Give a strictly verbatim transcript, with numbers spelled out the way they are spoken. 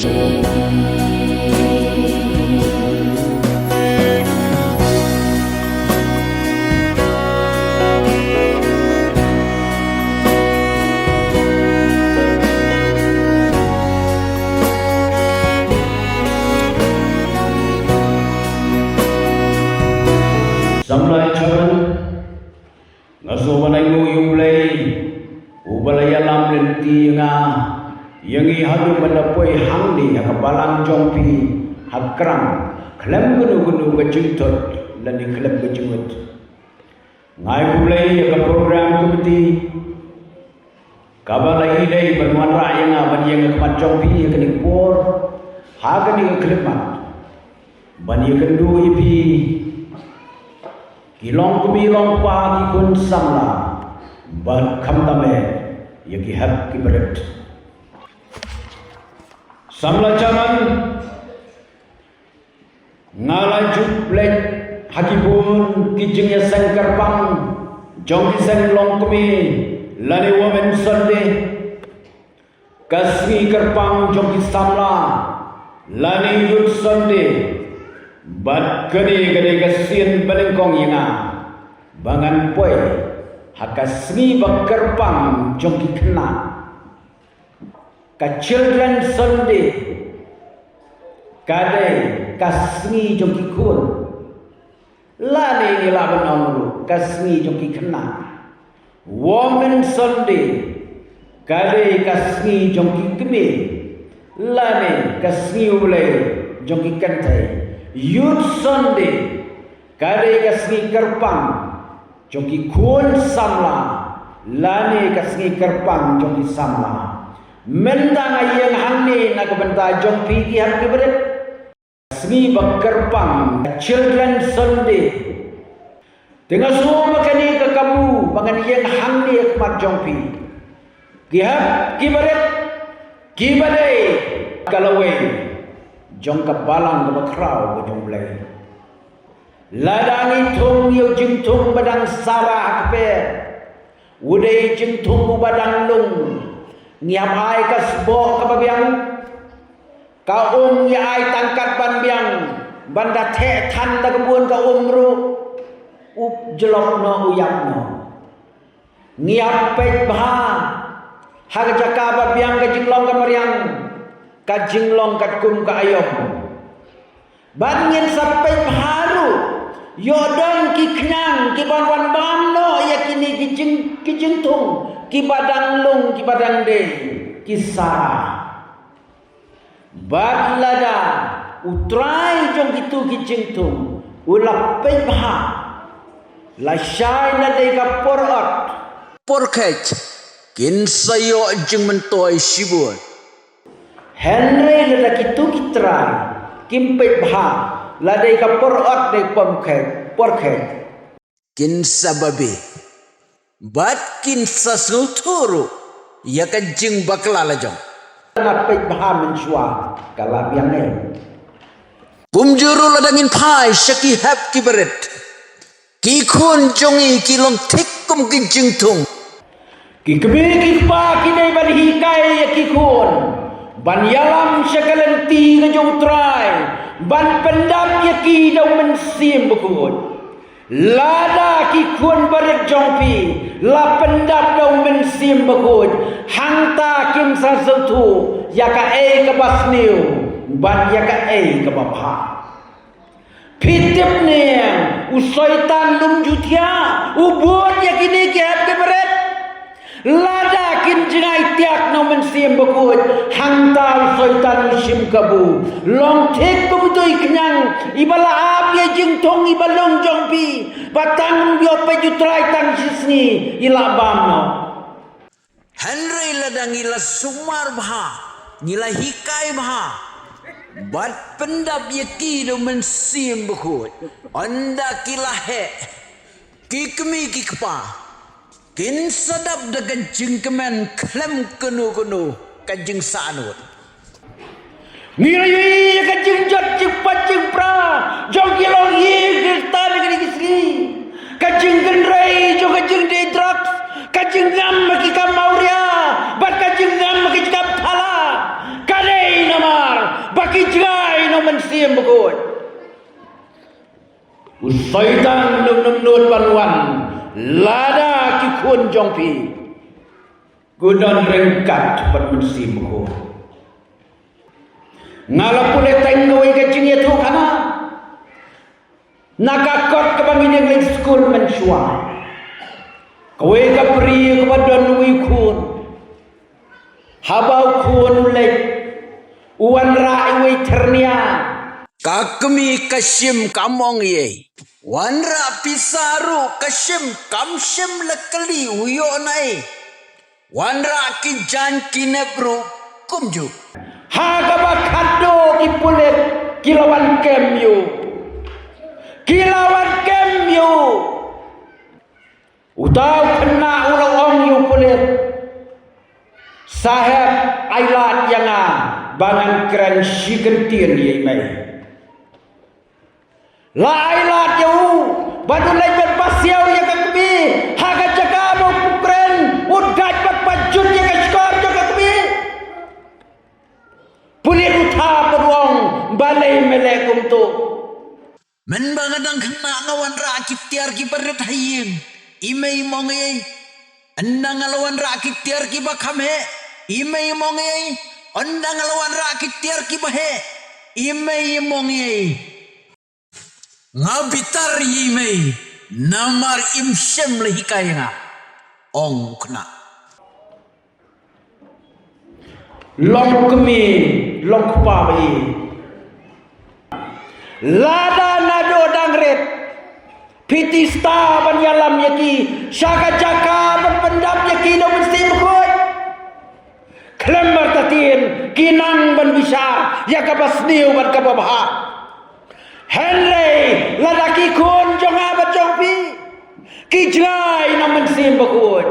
Samla Chairman, nga sngewbha ban ai nguh ïa U Blei uba la ïalam lynti ïa nga, ïa ngi haduh ban da poi hangne ha ka balang jong phi ha Krang, khlem kano kano ka jingthut lane khlem ka jingwit. Nga ai khublei ïa ka program committee kaba la ïadei ban wanrah ïa nga ban ïeng ha khmat jong phi ha kane ka por, ha kane ka khyllipmat, ban ïakynduh ïa phi ki longkmie longkpa, ki khun samla, bad khamtam eh ïa ki hep ki barit. Samla Chairman, nga la ju plie ha ki bun ki jingïaseng kyrpang jong ki seng longkmie lane Women Sunday, ka sngi kyrpang jong ki samla lane Youth Sunday, bad kane ka dei ka sien banyngkong ïa nga ba ngan poi ha ka sngi ba kyrpang jong ki khynnah. Ka Children Sunday ka dei ka sngi jong ki khun, lane ngi lah ban ong ruh ka sngi jong ki khynnah. Women Sunday ka dei ka sngi jong ki kmie, lane ka sngi U Blei jong ki kynthei. Youth Sunday ka dei ka sngi kyrpang jong ki khun samla, lane ka sngi kyrpang jong ki samla. Mynta nga ïeng hangne na ka bynta jong phi ki hep ki barit. Sngi ba kyrpang, Children Sunday. Te nga sngew ba kane ka kabu ba ngan ïeng hangne ha khmat jong phi ki hep ki barit, kiba dei ka lawei jong ka balang kaba khraw ka jong U Blei. Lada ngi thung ïa u jingthung ba dang sara ha kper, u dei jingthung uba dang lung, ngi hap ai ka sboh kaba biang. Ka um ngi ai tang kat ban biang, ban da theh than da ka bun ka um ruh, u jlop noh u ïap noh. Ngi ïa peit bha ha ka jaka ba biang ka jinglong ka mariang, ka jinglong katkum ka aïom. Bad ngin sa peit bha ruh, ïoh don ki khñiang kiban wan bam noh ïa kine ki jing, ki jingthung kiba dang lung, kiba dang dei, ki sara. Bad lada u trai jong kito ki jingthung u la peit bha, lashai na dei ka por ot, por kheit, kin sa ïoh jingmyntoi shibun. Hynrei lada kito ki trai kim peit bha, la dei ka por ot ne por kheit, por kheit, kin sa babe bad kin sa sngewthuh ruh ïa ka jingbakla lajong. Nga peit bha mynshuwa ka la biang ei. Kumjuh ruh lada ngin phai sha ki hep ki barit, ki khun jong ngi ki long thik kum ki jingthung. Ki kmie ki kpa ki dei ban hikai ïa ki khun ban ïalam sha ka lynti ka jong u Trai, ban pyndap ïa ki da u Mynsiem Bakhuid. Lada ki khun barit jong phi la pyndap da u Mynsiem Bakhuid, hangta kim sa sngewthuh ïa kaei kaba sniew bad ïa kaei kaba bha. Phi tip ne em, u Soitan Lum Judea u bud ïa kine ki hep ki barit. Lada kin jngai tiak na u Mynsiem Bakhuid, hangta u Soitan u shim kabu. Long thik kum tu i khñiang iba la ap ïa jingthung iba long jong phi, ba tang ïoh peit u Trai tang shisngi i la bam noh. Hynrei lada ngi la sumar bha, ngi la hikai bha bad pyndap ïa ki da u Mynsiem Bakhuid, ynda ki la heh, ki kmie ki kpa kin sa dap da ka jingkmen khlem kano kano ka jingsahnud. Ngi la ïohi ïa ka jingjot jingpait jingpra jong ki longïing Khristan ha kine ki sngi. Ka jingkynrei jong ka jingdie drugs, ka jingngam ha ki kam awria bad ka jingngam ha ki jingkam phala. Ka dei namar Mynsiem Bakhuid. U Soitan um nud ban wan lada ki khun jong phi ki don ryngkat bad u Mynsiem Bakhuid. Nga la pule tang kawei ka jingïathuhkhana na ka kot kaba ngi ïeng leit skul mynshuwa. Kawei ka briew kaba don uwei u khun. Haba u khun u leit, u wanrah iwei i thyrnia. Ka kmie ka shim kam ong ei ei. Wanrah pisa ruh ka shim kam shym la kylli u ïoh na ei. Wanrah ki jaiñ ki nep ruh kumjuh. Ha kaba khadduh ki pulit ki la wan kem ïa u. Ki la wan kem ïa u. Uta u khynnah u la ong ïa u pulit, "Saheb, ai lad ïa nga ba ngan kren shi kyntien ïa i mei." La ai lad ïa u bad u leit ban pasiaw ïa ka kmie ha ka jaka ba u kren, u dait bad pajut ïa ka shkor jong ka kmie. Pulit u thap bad u ong, "Balei me leh kumto?" "Mynba nga dang khynnah nga wanrah ki tiar kiba rit ha ïing, i mei i ong ei ei. Ynda nga la wanrah ki tiar kiba kham heh, i mei i ong ei ei. Ynda nga la wanrah ki tiar kiba heh, i mei i ong ei ei. Nga bitar ïa i mei namar im shym la hikai ïa nga," ong u khynnah. Long kmie, long kpa ba ïeit. Lada naduh dang rit phi tista ban ïalam ïa ki sha ka jaka ban pyndap ïa ki da u Mynsiem Bakhuid, khlem artatien ki nang ban bishar ïa kaba sniew bad kaba bha. Hynrei lada ki khun jong nga bad jong phi ki jngai na u Mynsiem Bakhuid,